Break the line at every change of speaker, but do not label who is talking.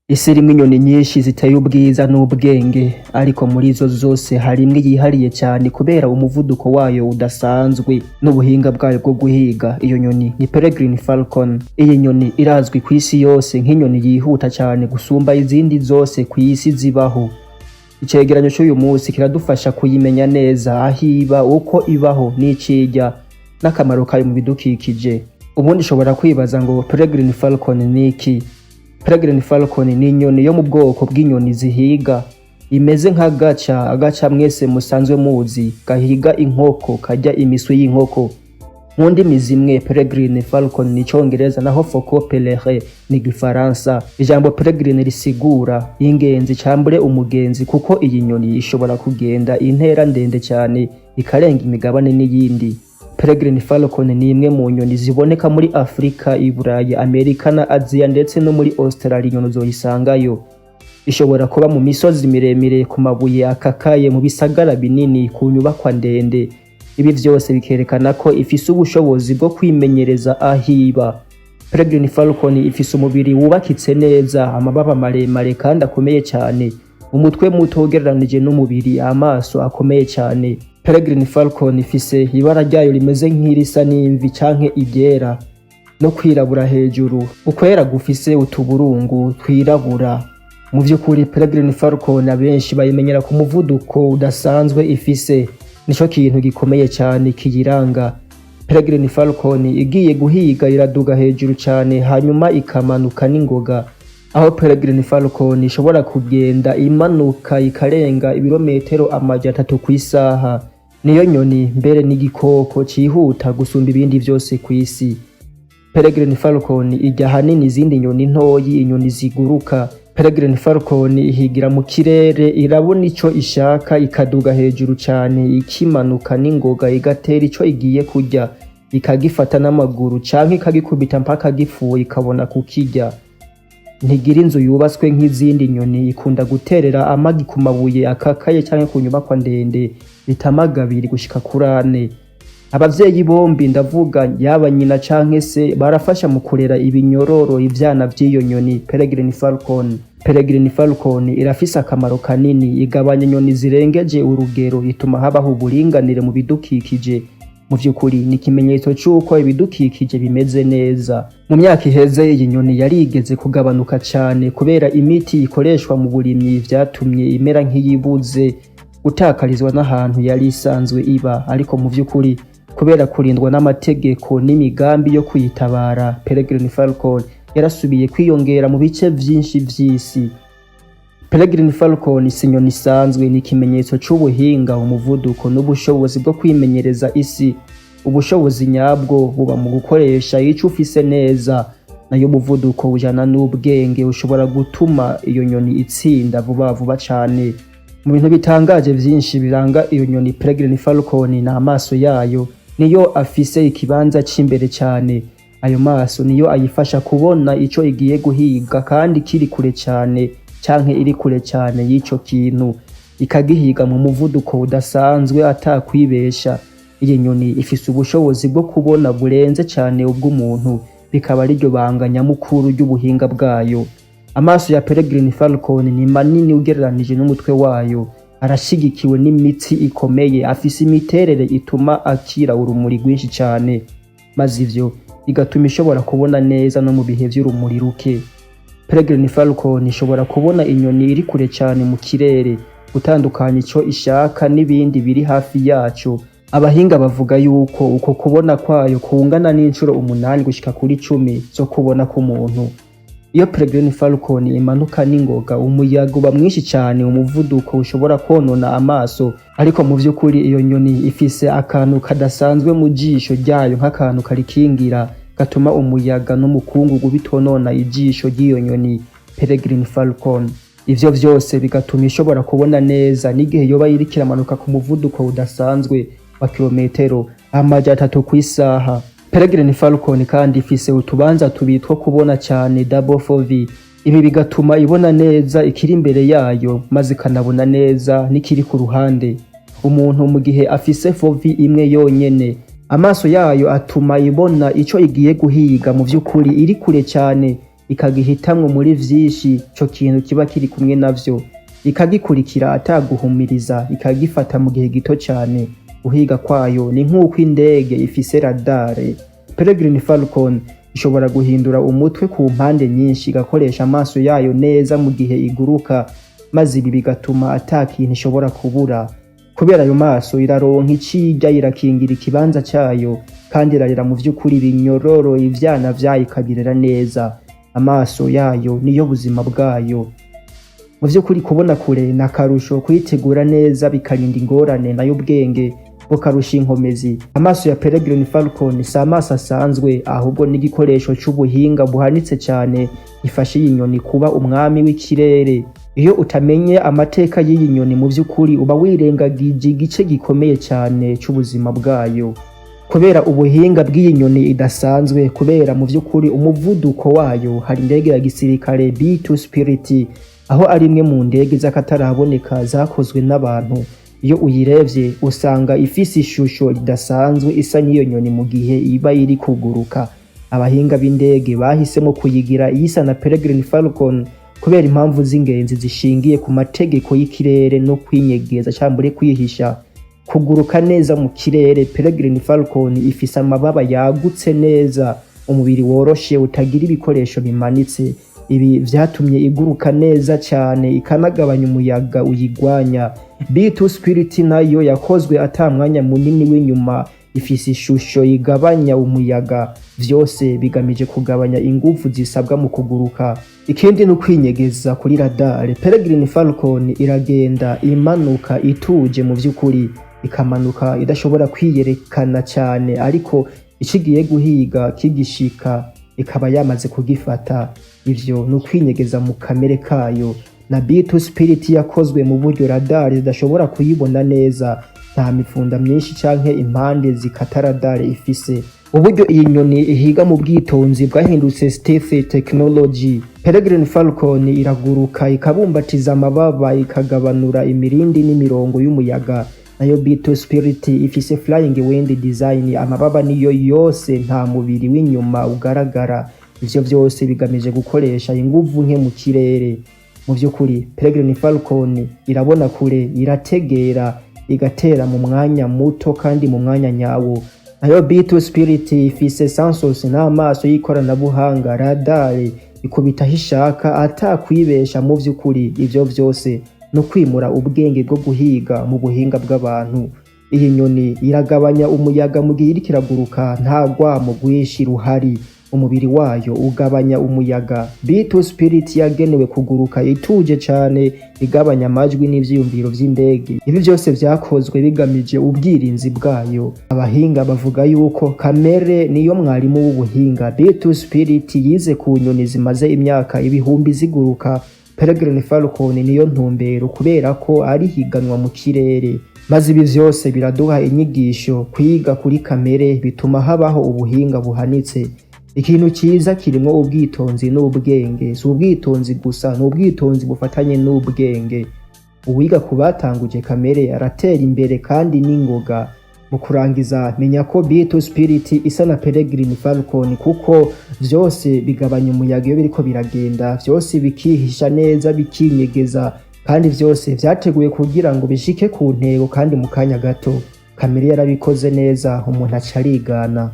Isi irimwo inyoni nyinshi ziteye ubwiza n'ubwenge, ariko muri zo zose harimwo iyihariye cyane kubera umuvuduko wayo udasanzwe n'ubuhinga bwayo bwo guhiga. Iyo nyoni ni Peregrine Falcon. Iyi nyoni irazwi ku isi yose nk'inyoni yihuta cyane gusumba izindi zose ku isi zibaho. Icegeranyo cy'uyu munsi kiradufasha kuyimenya neza, aho iba, uko ibaho, n'icirya, n'akamaro kayo mu bidukikije. Ubundi ushobora kwibaza ngo Peregrine Falcon ni iki? Peregrine Falcon ni inyoni yo mu bwoko bw'inyoni zihiga, imeze nk'agaca. Agaca mwese musanzwe muzi, gahiga inkoko, karya imiswi y'inkoko. Mu ndimi zimwe, Peregrine Falcon ni Icongereza, naho Faucon Pèlerin ni Igifaransa. Ijambo peregrine risigura ingenzi cambure umugenzi, kuko iyi nyoni ishobora kugenda intera ndende cyane, ikarenga imigabane n'iyindi. Peregrine Falcon ni imwe mu nyoni ziboneka muri Afurika, Iburayi, Amerika na Aziya, ndetse no muri Australia inyoni uzoyisangayo. Ishobora kuba mu misozi miremire, ku mabuye akakaye, mu bisagara binini, ku nyubakwa ndende. Ibi vyose bikerekana ko ifise ubushobozi bwo kwimenyereza aho iba. Peregrine Falcon ifise umubiri wubakitse neza, amababa maremare kandi akomeye cyane, umutwe muto ugereranije n'umubiri, amaso akomeye cyane. Peregrine Falcon ifise ibara ryayo rimeze nk'irisa n'imvi canke iryera no kwirabura hejuru, ukwera gufise utuburungu twirabura. Mu vy'ukuri, Peregrine Falcon abenshi bayimenyera ku muvuduko udasanzwe ifise. Nico kintu gikomeye cyane kiyiranga. Peregrine Falcon igiye guhiga iraduga hejuru cyane, hanyuma ikamanuka n'ingoga, aho Peregrine Falcon ishobora kugenda imanuka ikarenga ibirometero 300 ku isaha. Niyo nyoni mbere n'igikoko cihuta gusumba ibindi vyose ku isi. Peregrine Falcon irya ahanini izindi nyoni ntoyi, inyoni ziguruka. Peregrine Falcon ihigira mu kirere, irabona ico ishaka, ikaduga hejuru cane, ikimanuka n'ingoga, igatera ico igiye kurya, ikagifata n'amaguru canke ikagikubita mpaka gipfuye, ikabona kukirya. Ntigira inzu yubatswe nk'izindi nyoni. Ikunda guterera amagi ku mabuye akakaye canke ku nyubakwa ndende, bita amagi 2 gushika kuri 4. Abavyeyi bombi, ndavuga yaba nyina canke se, barafasha mu kurera ibinyororo, ivyana vy'iyo nyoni Peregrine Falcon. Peregrine Falcon irafise akamaro kanini: igabanya inyoni zirengeje urugero, ituma habaho uburinganire mu bidukikije. Mu vy'ukuri ni ikimenyetso c'uko ibidukikije bimeze neza. Mu myaka iheze, iyi nyoni yarigeze kugabanuka cane kubera imiti ikoreshwa mu burimyi, vyatumye imera nk'iyibuze gutakarizwa n'ahantu yari isanzwe iba. Ariko mu vy'ukuri, kubera kurindwa n'amategeko n'imigambi yo kuyitabara, Peregrine Falcon yarasubiye kwiyongera mu bice vyinshi vy'isi. Peregrine Falcon si inyoni isanzwe, ni ikimenyetso c'ubuhinga, umuvuduko n'ubushobozi bwo kwimenyereza isi. Ubushobozi nyabwo buba mu gukoresha ico ufise neza, nayo umuvuduko ujana n'ubwenge ushobora gutuma iyo nyoni itsinda vuba vuba cane. Mu bintu bitangaje vyinshi biranga iyo nyoni Peregrine Falcon ni amaso yayo, niyo afise ikibanza c'imbere cane. Ayo maso niyo ayifasha kubona ico igiye guhiga kandi kiri kure cane, canke iri kure cane y'ico kintu, ikagihiga mu muvuduko udasanzwe atakwibesha. Iyi nyoni ifise ubushobozi bwo kubona burenze cane ubw'umuntu, bikaba ariryo banga nyamukuru ry'ubuhinga bwayo. Amaso ya Peregrine Falcon ni manini ugereranije n'umutwe wayo, arashigikiwe n'imitsi ikomeye, afise imiterere ituma akira urumuri rwinshi cane, maze ivyo bigatuma ishobora kubona neza no mu bihe vy'urumuri ruke. Peregrine Falcon ishobora kubona inyoni iri kure cane mu kirere, gutandukanya ico ishaka n'ibindi biri hafi yaco. Abahinga bavuga yuko uko kubona kwayo kungana n'incuro 8 gushika kuri 10 zo kubona k'umuntu. Iyo Peregrine Falcon imanuka n'ingoga, umuyaga uba mwinshi cane, umuvuduko ushobora kwonona amaso. Ariko mu vy'ukuri iyo nyoni ifise akantu kadasanzwe mu jisho ryayo, nk'akantu karikingira, gatuma umuyaga n'umukungugu bitonona ijisho ry'iyo nyoni Peregrine Falcon. Ivyo vyose bigatuma ishobora kubona neza n'igihe yoba iriko iramanuka ku muvuduko udasanzwe wa kilometero 300 kw'isaha. Peregrine Falcon kandi ifise utubanza tubiri two kubona cyane, double fovea. Ibi bigatuma ibona neza ikiri imbere yayo, maze ikanabona neza n'ikiri ku ruhande. Umuntu mu gihe afise fovea imwe yonyene, amaso yayo atuma ibona ico igiye guhiga mu vy'ukuri iri kure cyane, ikagihitamwo muri vyinshi. Ico kintu kiba kiri kumwe navyo ikagikurikira ataguhumiriza, ikagifata mu gihe gito cyane. Guhiga kwayo ni nk'uko indege ifise radare. Peregrine Falcon ishobora guhindura umutwe ku mpande nyinshi, igakoresha amaso yayo neza mu gihe iguruka, maze ibi bigatuma ata kintu ishobora kubura. Kubera ayo maso, iraronka icirya, irakingira ikibanza cayo, kandi irarera mu vy'ukuri ibinyororo ivyana vyayo, ikabirera neza. Amaso yayo niyo buzima bwayo. Mu vy'ukuri, kubona kure ni akarusho, kuyitegura neza bikarinda ingorane, nayo ubwenge bukarusha inkomezi. Amaso ya Peregrine Falcon si amaso asanzwe, ahubwo ni igikoresho c'ubuhinga buhanitse cyane gifasha iyi nyoni kuba umwami w'ikirere. Iyo utamenye amateka y'iyi nyoni, mu vy'ukuri uba wirengagije igice gikomeye cyane c'ubuzima bwayo. Kubera ubuhinga bw'iyi nyoni idasanzwe, kubera mu vy'ukuri umuvuduko wayo, hari indege ya gisirikare B2 Spirit, aho ari imwe mu ndege z'akataraboneka zakozwe n'abantu. Iyo uyirebye usanga ifise ishusho ridasanzwe, isa n'iyo nyoni mu gihe iba iri kuguruka. Abahinga b'indege bahisemo kuyigira iyisa na Peregrine Falcon kubera impamvu z'ingenzi zishingiye ku mategeko y'ikirere no kwinyegeza cyangwa kwihisha, kuguruka neza mu kirere. Peregrine Falcon ifise amababa yagutse neza, umubiri woroshe utagira ibikoresho bimanitse. Ibi vyatumye iguruka neza cyane, ikanagabanya umuyaga uyigwanya. B2 Spirit nayo yakozwe ata mwanya munini w'inyuma, ifise ishusho igabanya umuyaga. Vyose bigamije kugabanya inguvu zisabwa mu kuguruka. Ikindi ni ukwinyegeza kuri radare. Peregrine Falcon iragenda imanuka ituje, mu vy'ukuri ikamanuka idashobora kwiyerekana cyane, ariko ikigiye guhiga kigishika ikaba yamaze kugifata. Ivyo ni ukwinyegeza mu kamere kayo. Na B2 Spirit yakozwe mu buryo radari zidashobora kuyibona neza, nta mifunda myinshi canke impande zikata radari ifise. Uburyo iyi nyoni ihiga mu bwitonzi bwahindutse stealth technology. Peregrine Falcon iraguruka ikabumbatiza amababa, ikagabanura imirindi n'imirongo y'umuyaga. Nayo B2 Spirit ifise flying wing design, amababa niyo yose, nta mubiri w'inyuma ugaragara. Ivyo vyose bigamije gukoresha inguvu nke mu kirere. Mu vy'ukuri, Peregrine Falcon irabona kure, irategera, igatera mu mwanya muto kandi mu mwanya nyawo. Nayo B2 Spirit ifise sensors n'amaso y'ikoranabuhanga, radar, ikubita aho ishaka atakwibesha. Mu vy'ukuri, ivyo vyose no kwimura ubwenge bwo guhiga mu buhinga bw'abantu. Iyi nyoni iragabanya umuyaga mu gihe iriko iraguruka, nta rwamo rwinshi ruhari, umubiri wayo ugabanya umuyaga. B2 Spirit yagenewe kuguruka ituje cane, igabanya amajwi n'ivyiyumviro vy'indege. Ibi vyose vyakozwe bigamije ubwirinzi bwayo. Abahinga bavuga yuko kamere niyo mwarimu w'ubuhinga. B2 Spirit yize ku nyoni zimaze imyaka ibihumbi ziguruka. Peregrine Falcon niyo ntumbero kubera ko ari higanwa mu kirere. Maze ibi vyose biraduha inyigisho: kwiga kuri kamere bituma habaho ubuhinga buhanitse. Ikintu cyiza kirimwo ubwitonzi n'ubwenge. Si ubwitonzi gusa, ni ubwitonzi bufatanye n'ubwenge. Uwiga ku batanguje kamere aratera imbere kandi n'ingoga. Mu kurangiza, menya ko B2 Spirit isa na Peregrine Falcon kuko vyose bigabanya umuyaga iyo biriko biragenda, vyose bikihisha neza, bikinyegeza, kandi vyose vyateguye kugira ngo bishike ku ntego kandi mu kanya gato. Kamere yarabikoze neza, umuntu aca arigana.